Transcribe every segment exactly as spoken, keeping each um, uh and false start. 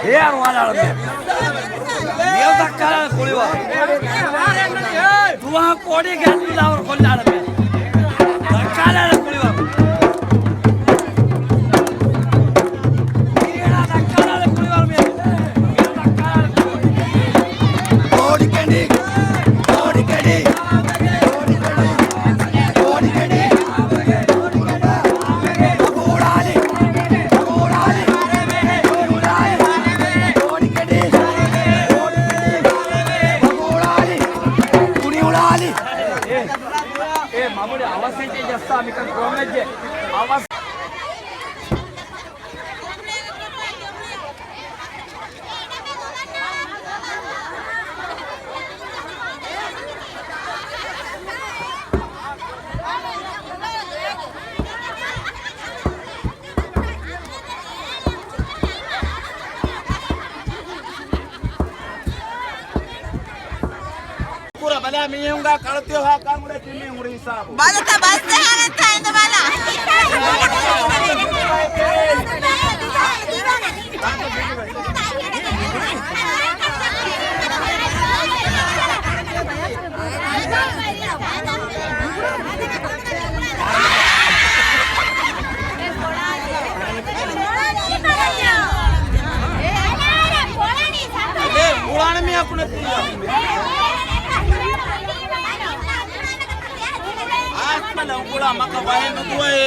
އޭ އަރުވާލާ އަޅަމެ. މިއަށް ދައްކާލާ ކުޅިވަރު. ދުވަހަށް ކޯޑި ގެއްލުލާވަރު ކޮށްލާ އަޅަމެ. ދައްކާލާ ކުޅިވަރު. މިއަށް ދައްކާލާ ކުޅިވަރު މިއަށް. މިއަށް ދައްކާލާ ކުޅިވަރު. ކޯޑި ކެނޑި. ކޯޑި ކެނޑި. ކޯޑި ކެނޑި. ކޯޑި ކެނޑި. އޭ މަމުނި އަވަސް އެއްޗެއް ޖައްސާ މިކަން ކޮންމެއްޖެ އަވަސް. ކުރ ބަލާ މީހުންގާ ކަޅު ތިޔޮހާ ކަން އުޅޭ ތިން މީހުން ހުރި ހިސާބު. ބަލަތަ ބަސް ޖަހާގަތްތާ އިނދަ ބަލަ. އުޅާނެ މީހަކު ނެތިއްޔާ. އާސްމަލަށް އުނގުޅާ މަކަ ވަހެއް ނުދުވައޭ.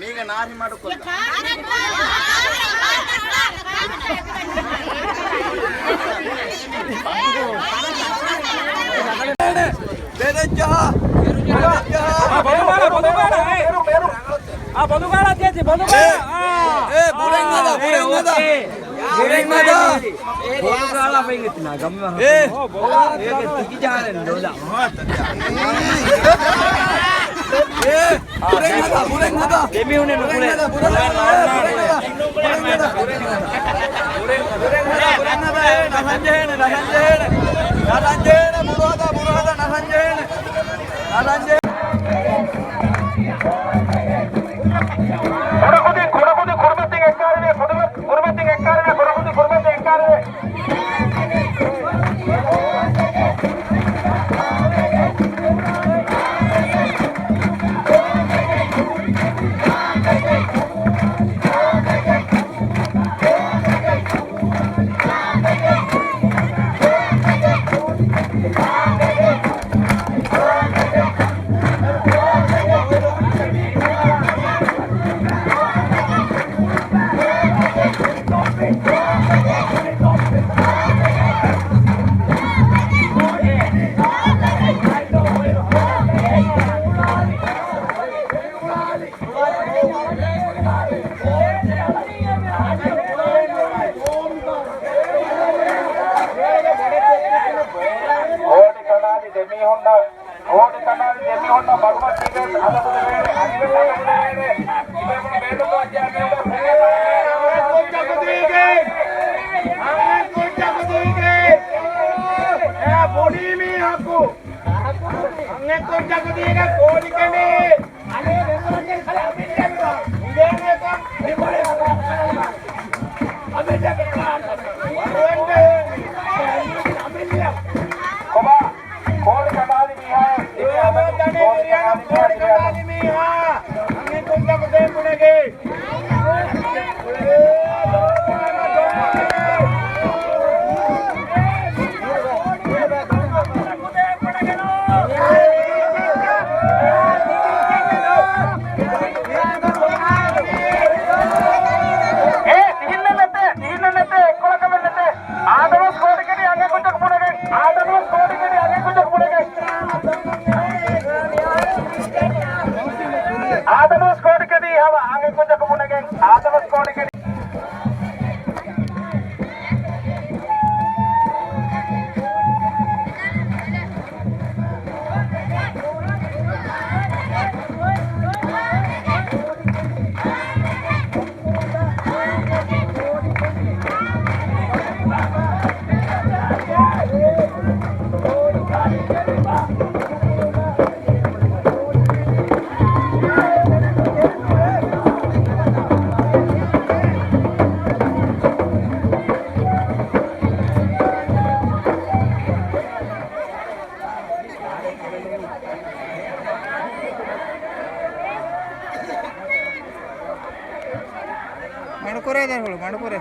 މީގަ ނާރި މަޑު ކޮށްލަ. ބެލެއްޖަހާ. ބެލެއްޖަހާ. އާ، ބޮލުގާޅަ، ބޮލުގާޅަ. އާ، ބޮލުގާޅަ ތިޔަތި، ބޮލުގާޅަ. އޭ، އާ. އޭ، ބުރެއް ހަދާ، ބުރެއް ހަދާ. ބުރެއް ހަދާ. ބޮލުގާޅަ ފެންގެތި ނާ، ގަމި ވަހަ. އޭ. އޭގެ ތިކި ޖާލެން ދޯލާ. އޭ. ބުރެން ހަދާ، ބުރެން ހަދާ. ދެމީހުންނެއް ނުކުޅޭ. ބުރެން ހަދާ، ބުރެން ހަދާ. ނަސަންޖެހޭނެ، ނަސަންޖެހޭނެ. ނަސަންޖެހޭނެ، ބުރު ހަދާ، ބުރު ހަދާ، ނަސަންޖެހޭނެ. ނަސަންޖެހޭނެ. ކުޑަކުދިން، ކުޑަކުދިން ކުރިމަތިން އެއްކާރިވޭ، ކުރިމަތިން އެއްކާރިވޭ، ކުޑަކުދިން ކުރިމަތިން އެއްކާރިވޭ. ކޯޑި ކަނޑާލި ދެމީހުންނަށް މަގުމަތީގެން އަލަބުދެވޭނެ، އަނިވެސް އަލަބުދެވޭނެ. ތިބޭފުޅުން ބޭނުންކުރައްޖެ އަނެއް ކުއްޖަކު ދީގެން، އަނެއް ކުއްޖަކު ދީގެން. އެ ބޮޑީ މީހަކު. އަނެއް ކުއްޖަކު ދީގެން ކޯޑި ކަނޑި. ކޮބާ؟ ކޯޑި ކަނޑާލި މީހާ. ކޯޑި ކަނޑާލި މީހާ. އަނެއް ކުއްޖަކު ދޭން ބުނެގެން. އޭ، ތިހިންނެއް ނެތޭ، ތިހިންނެއް ނެތޭ، އެއްކޮޅަކަށް ނެތޭ. އާދަމަސް ކޯޑި ކަނޑި އަނެއް ކުއްޖަކު ބުނެގެން. އާދަމަސް ކޯޑި ކަނޑި އަނެއް ކުއްޖަކު ބުނެގެން. އާދަމަސް ކޯޑި ކަނޑި ހަވަ އަނެއް ކުއްޖަކު ބުނެގެން. އާދަމަސް ކޯޑި ކަނޑި. މަޑުކުރޭ ދަރިފުޅު، މަޑުކުރޭ.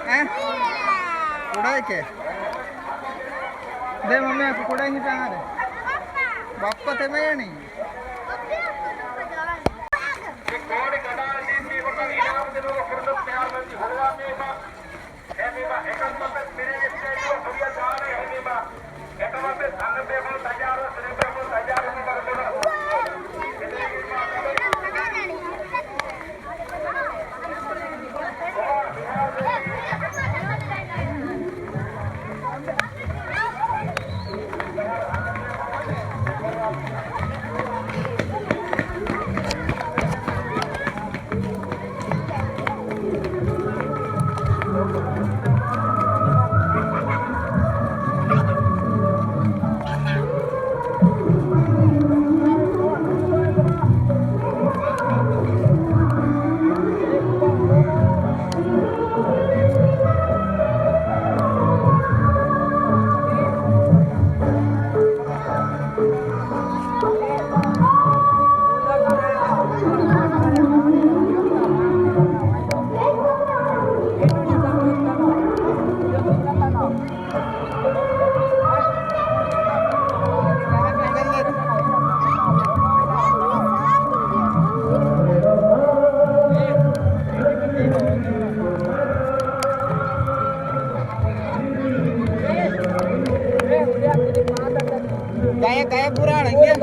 އެ؟ ކުޑައެކޭ. ދޭ މަންމަ ކުޑައިން ހިފާ ހާރެ. ބައްޕަ ތެމެޔަނީ. ގަޔަށް، ގަޔަށް ބުރާނަ އިނގޭ.